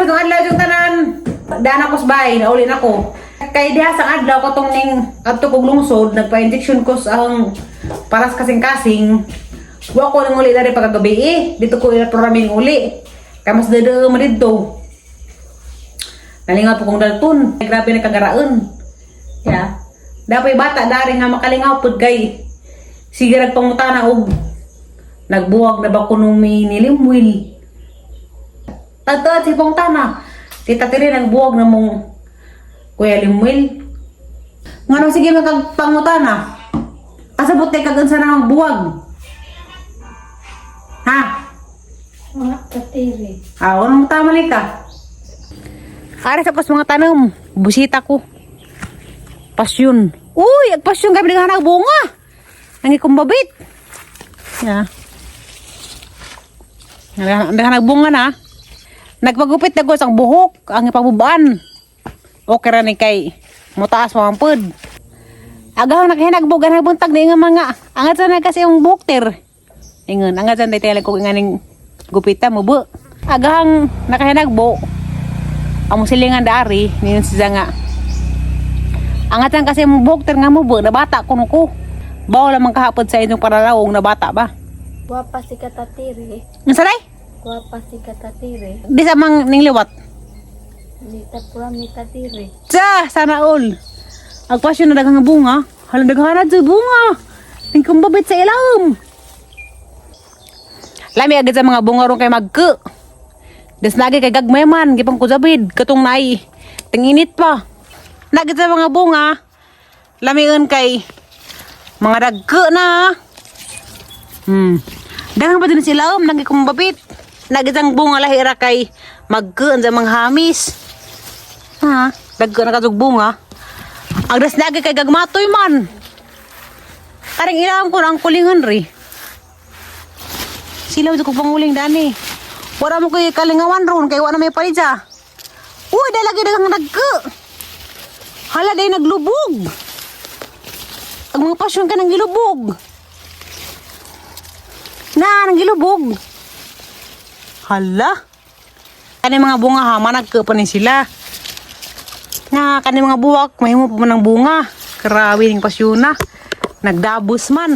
Maayong adlaw yung tanan. Daan ako sa bahay, nauli na ko. Kay diha sa adlaw katong ning adto kog lungsod, nagpa-injection ko sa ang paras kasing-kasing. Wa ko nang uli dari pagkagabi eh. Dito ko ila programming uli. Kay mas dede man didto. Nalingaw po kong dalton. Grabe na kagaraon. Ya. Dapat bata dari nga makalingaw pud kay sige rag pangutana og nagbuwag na ba kuno mi nilimwil. Tagtaad si pangutana. Tita Tiri nagbuwag na mong Kuya Limuel. Ngano sige magpangutana? Kasabot kay kag unsa na ang buwag. Ha? Mga katiri. Ah, unang tama ka. Ari sa kos mga tanom, busita ko. Pasyon. Uy, ag pasyon gabi naghanag bunga. Ang ikumbabit. Ya. Naghanag bunga na. Nagpagupit na ko sa buhok, ang ipabubaan. Okay ra ni kay mutaas pa man pud. Agahang naghinagbo ganang buntag ni nga mga angat sa na kasi yung buhok ter. Ingon, angat sa na ko nganing gupita mo bu. Agahang nakahinagbo. Ang silingan dari ningon siya nga. Angatan kasi mong buhok ter nga mo bu, nabata kuno ko. Bawal lamang kahapon sa inyong paralawong nabata ba? Guwapa si katatiri. Ang saray? Guwapa si katatiri. Di sa mang ningliwat. Nita pura mi tatiri. Tsa, sana all. Ang pasyon na daghang bunga. Hala daghana dyan bunga. Ning kumbabit sa ilawom. Lami agad sa mga bunga ron kay magke. Des lagi kay gagmay man, gipang kuzabid, katong nai. Tinginit pa. Nagit sa mga bunga. Lamiun kay mga dagke na. Daghang pa din sila om nagi kumbabit. Nagit ang bunga lahira kay magke sa mga hamis. Ha, dagko na kadug bunga. Ang das lagi kay gagmatoy man. Karing ilawom ko na ang kulingan ri. Silaw ko panguling dani. Wala mo kay kalingawan ron kay wala may palidya. Uy, dahil lagi daghang nagko. Hala day naglubog. Ang mga pasyon ka nang gilubog. Na, nang gilubog. Hala. Kani mga bunga ha, managko pa ni sila. Na kani mga buwak, mahimo pa man ang bunga. Grabe ning pasyon na. Nagdabos man.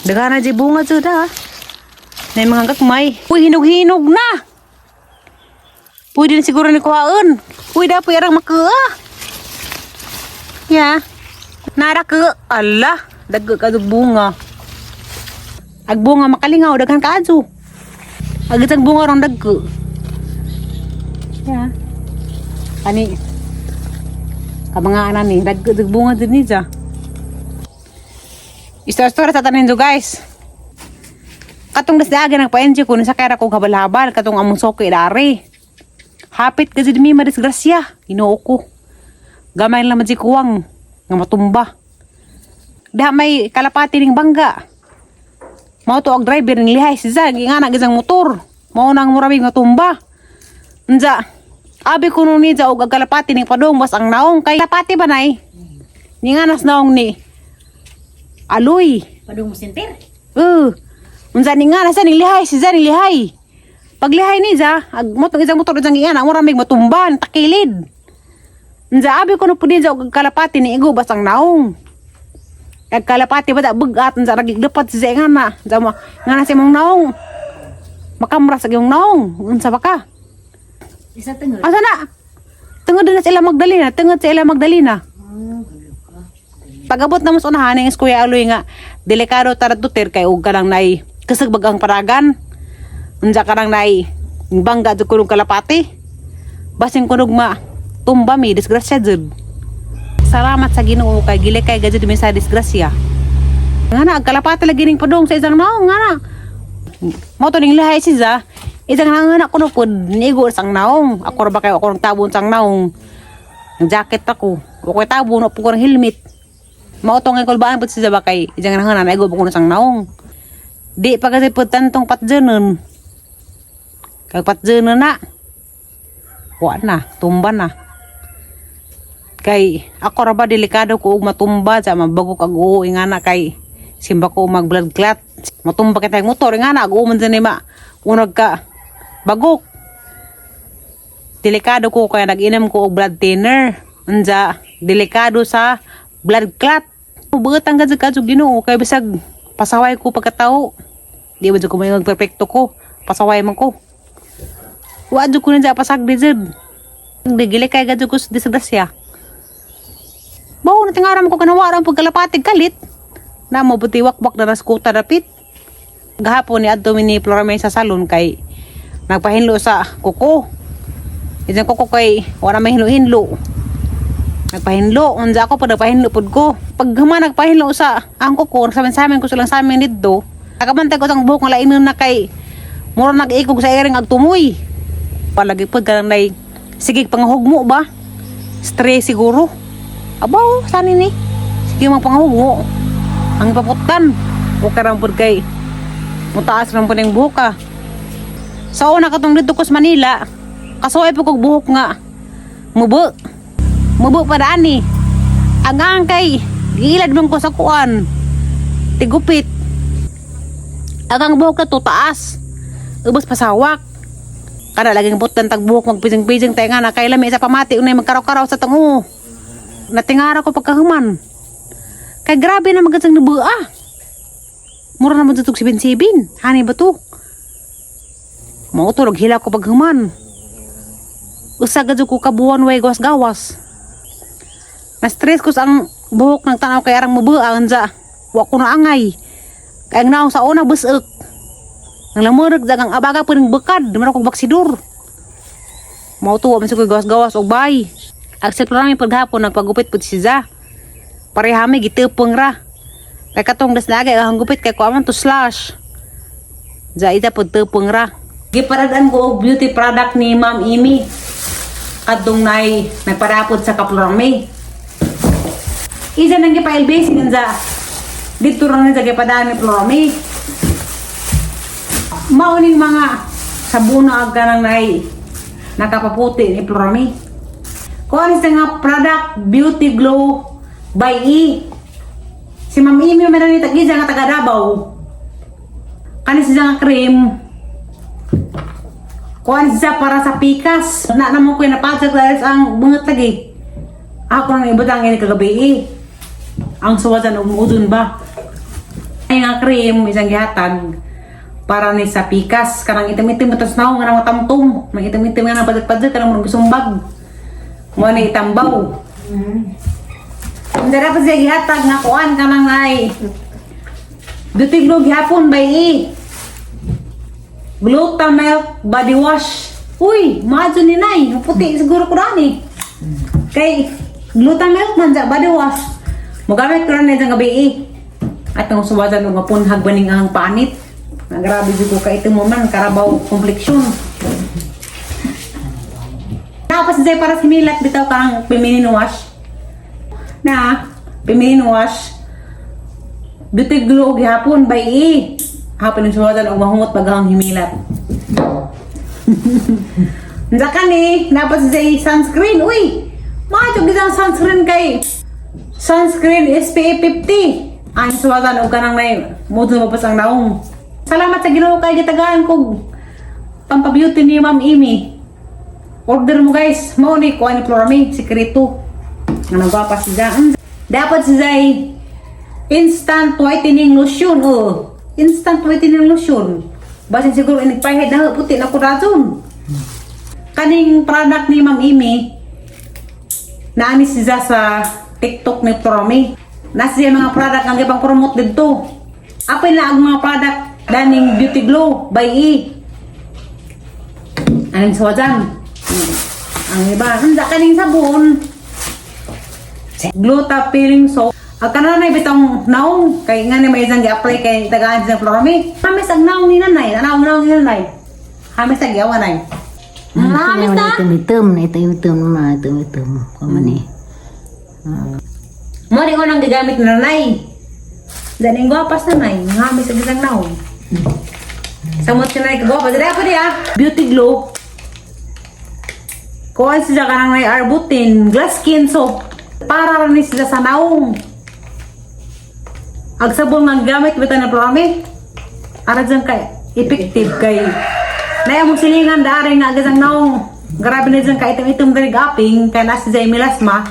Daghan na di bunga jud ha. Na yung mga gagmay. Uy, hinog-hinog na. Pwede na siguro ni kuhaon. Uy, dapat yarang makaa. Ya. Nara ka. Ala, dagga ka dug bunga. Ag bunga makalingaw daghan kaadyo. Agit ang bunga rong dagko. Ya. Ani kamangaan ni dagko dug bunga din niya. Istorya sa tanin do guys. Katong dasdaagan ng pa-NG ko sa kaya ko habal-habal katong among soke dari. Hapit kasi mi madisgrasya. Ginoo ko. Gamay lang man si kuwang nga matumba. Diha may kalapati ning bangga. Mao to ang driver ning lihay si Zag, ingana gizang motor. Mao nang murabig nga tumba. Unsa? Abi kuno ni og ang kalapati ning padong bas ang naong kay kalapati ba nay? Ninganas naong ni. Aloy. Padung mo sinter. Unsa ni nga nasa ning lihay si Zag ning lihay. Paglihay ni za, ag motong isang motor isang ingana murabig matumban takilid. Unsa abi kuno pud ni og ang kalapati ni igo bas ang naong. Kag kalapati ba da bugat unsa ra gigdapat si Zag nga na. Unsa mo nga na sa imong naong. Makamra sa imong naong. Unsa ba ka? Isa tengod. Asa na? Tungod na sila Magdalena, tungod sila Magdalena. Pagabot na mo sa unahan ng Kuya Aloy nga, delikado tara duter kay og kanang nay kasagbag ang paragan. Unsa ka nang nay bangga jud kunog kalapati. Basin kunog ma tumba mi disgrasya jud. Salamat sa Ginoo kay gili kay gajud mi sa disgrasya. Nga na, ang kalapati lagi ning padong sa isang naong nga na. Mo to ning lihay si za. Isang nangana ko no pud nigo sang naong. Ako ra ba kayo ako ng tabon sang naong. Ang jacket ako. Wa ko'y tabon, wa po ko ng helmet. Mao to nga kulbaan pud si za ba kay isang nangana naigo po ko na sang naong. Di pa kasi pud tantong patjenon. Kag patjenon na. Wa na, tumba na. Kay ako ra ba delikado ko og matumba sa mabago kag uo ingana kay simba ko mag blood clot. Matumba kita yung motor ingana ag man ni ma unag ka bagok. Delikado ko kaya nag-inom ko og blood thinner. Unja, delikado sa blood clot. Buot ang gadyo gadyo Ginoo kay bisag pasaway ko pagkatao. Di ba jud ko may perfecto ko. Pasaway man ko. Wa jud ko na pasagdi jud. Digili kay gadyo ko sa disgrasya. Bao na tingaram ko kanawaran pagkalapatig kalit. Na mo buti wakwak na naskuta dapit. Gahapon ni adto mi ni Florame sa salon kay nagpahinlo sa kuko. Isang kuko kay wala may hinlo-hinlo. Nagpahinlo, unsa ako pa nagpahinlo pud ko. Pag huma nagpahinlo sa ang kuko, nagsamin-samin ko silang samin didto. Nakabantay ko sang buhok nga lainon na kay mura nag-ikog sa iring ag tumoy. Palagi pud kanang nay sige pangahugmo ba? Stress siguro. Abaw, sani ni. Sige mga pangahugmo. Ang paputan. Okay ra pud kay mutaas lang pud ang buhok ah. Sa una katong dito ko sa Manila, kasuway po kog buhok nga. Mubo. Mubo pa daan ni. Ang ang kay giilad man ko sa kuan. Tigupit. Ang ang buhok na to taas. Ubos pasawak. Kada laging putan tag buhok magpising-pising tayo nga na kay lami sa pamati unay magkaraw-karaw sa tango. Natingara ko pagkahuman. Kay grabe na magatsang nabua. Mura naman tutog sibin-sibin. Hani ba to? Mao tulog hila ko paghuman. Usa gadyo ko kabuan way gawas-gawas. Na-stress ko sa ang buhok ng tanaw kay arang mabua unsa. Wa ko na angay. Kay ang naong sa una busok. Nang lamurag dagang abaga po ng bekad, mura kog baksidor. Mao to wa man ko gawas-gawas og bay. Accept lang mi paghapon nagpagupit pud si Za. Pareha mi gitupong ra. Kay katong das nagay ang gupit kay kuha man to slash. Za ita pud tupong ra. Giparadaan ko og beauty product ni Ma'am Amy. Kadtong nay nagparapod sa Kaplorme. Isa nang gipa-LBC za. Dito ra ni sa gipadaan ni Plorme. Mao ning mga sabuna ag kanang nay nakapaputi ni Plorme. Kuan sa nga product Beauty Glow by E. Si Ma'am Amy man ni tag-isa nga taga Davao. Kani siya nga cream. Kuan siya para sa pikas. Na namo ko napasag sa ang bungat lagi. Ako nang ibutang ini kagabi eh. Ang suwasan og muudon ba? Ay nga cream isang gihatag para ni sa pikas kanang itim-itim matas naong nga matamtom, may itim-itim nga napadyak-padyak kanang murag sumbag mo ni itambaw. Hindi dapat siya gihatag nga kuan kanang ay Beauty Glow gihapon by E. Glutamilk body wash. Uy, maadyo ni Nay. Puti siguro ko rani. Kay glutamilk man sa body wash. Mogamit ko rin sa gabi eh. At ang suwadan nga punhag baning ang panit. Na grabe jud ko kay mo man karabaw complexion. Tapos siya para si Milat bitaw kang feminine wash. Na feminine wash. Beauty Glow gihapon by E. Hapon ng suwadan og mahungot baghang himilat. Unsa ka ni, dapat siya sunscreen. Uy, maayo gid ang sunscreen kay sunscreen SPF 50. Ang suwatan og kanang nay mo pas ang naong. Salamat sa Ginoo kay gitagaan kog pampabeauty ni Ma'am Amy. Order mo guys, mao ni kuan ni Florame, sikreto. Nga nagwapa siya. Dapat siya instant whitening lotion oh. Instant whitening lotion. Basin siguro inigpahid na puti na ko rason. Kaning product ni Ma'am Amy, naani siya sa TikTok ni Florame. Nasa siya mga product ang ibang promote dito. Apil na ang mga product daning Beauty Glow by E. Anong sawajan? Ang iba, ang kaning sabon. Gluta peeling soap. Ang kanan na bitong naong kay nga ni may isang gi-apply kay tagaan sa Florame. Hamis ang naong ni nanay, naong naong ni nanay. Hamis ang giawa nay. Hamis na. Itim-itim na itim-itim na itim-itim. Kama ni. Mo ni ko nang gigamit ni nanay. Daning gwapas nanay, hamis ang isang naong. Samot ka na kagwapa. Dali ako di ah. Beauty Glow. Kuha sila ka ng may arbutin, glass skin soap. Para rin sila sa naong. Ag sabon nga gamit bitaw na Florame. Ara dyan kay effective kay Naya mong silingan daari nga agas ang naong. Grabe na dyan kaitim-itim diri gaping kay nasa jay melasma.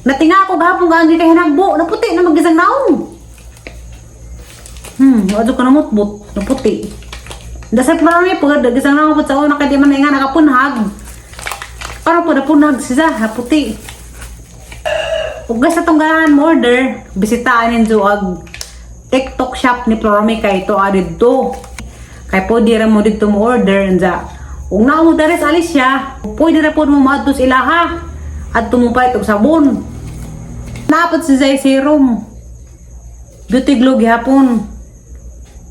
Natinga ako gahapon gaangi kay hinagbo, naputi na magisang naong. Wadyo ko namutbot, naputi. Dasap marami po, gisang naong po sa una kay di man nga nakapunhag. Parang po napunhag siya, naputi. Ug sa tong ganahan mo order, bisitahan ninyo ag TikTok shop ni Florami kay ito didto. Kay pwede ra mo didto mo order anja. Ug naa mo diri sa Alicia, pwede ra pod mo maadto sa ilaha. Adto mo palit og sabon. Napot si Zay serum. Beauty Glow gihapon.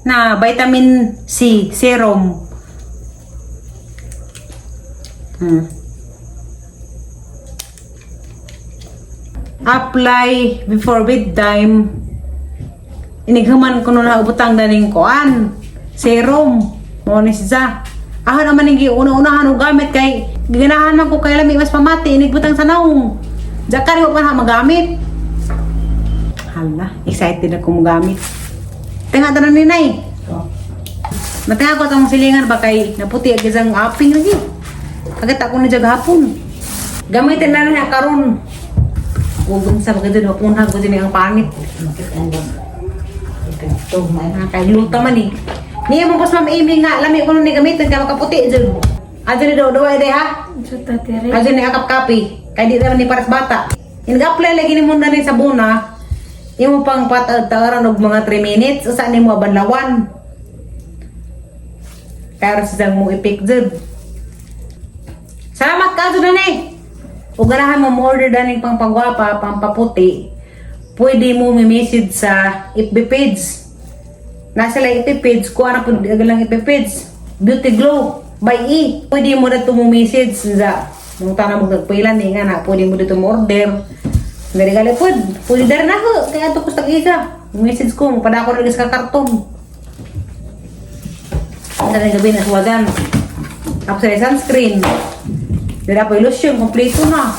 Na vitamin C serum. Apply before bedtime. Inighuman ko na ubutang daning kuan. Serum. Mo ni siya. Ako naman ang una-unahan og gamit kay ginahan man ko kay lami mas pamati inigbutang sa naong. Jakar ko pa na magamit. Hala, excited ako mogamit. Tinga tanan ni Nay. Oh. Matinga ko tong silingan ba kay naputi ang isang aping lagi. Kagata ko na dyan hapon. Gamitin na niya karon. Ug sa pagkadto mapunha ko din ang pangit. Makita mo. Ito, may Nakagluta man eh. Niya mo pas Ma'am Amy nga lami ko nung ni gamitin kay makaputi jud. Adyo ni daw daw ay ha. Juta tere. Adyo ni akap kapi. Kay di naman ni paras bata. In-apply lagi nimo na rin sa buna. Imo pang patag-taran og mga 3 minutes usa nimo banlawan. Pero sa mo ipik jud. Salamat ka jud ni. O ganahan mo mo order daning pang pangwapa, pampaputi. Pwede mo mi-message sa FB page. Nasa lang FB page, kuha na po lang FB page. Beauty Glow by E. Pwede mo na mo message sa nung tanong mo nagpila ni nga na pwede mo dito mo order. Dari gali pwede, pwede dari na ako. Kaya ito ko sa isa. Message ko, padako na sa karton. Sa gabi na suwadan. Tapos sa sunscreen. Dari ako lotion, kompleto na.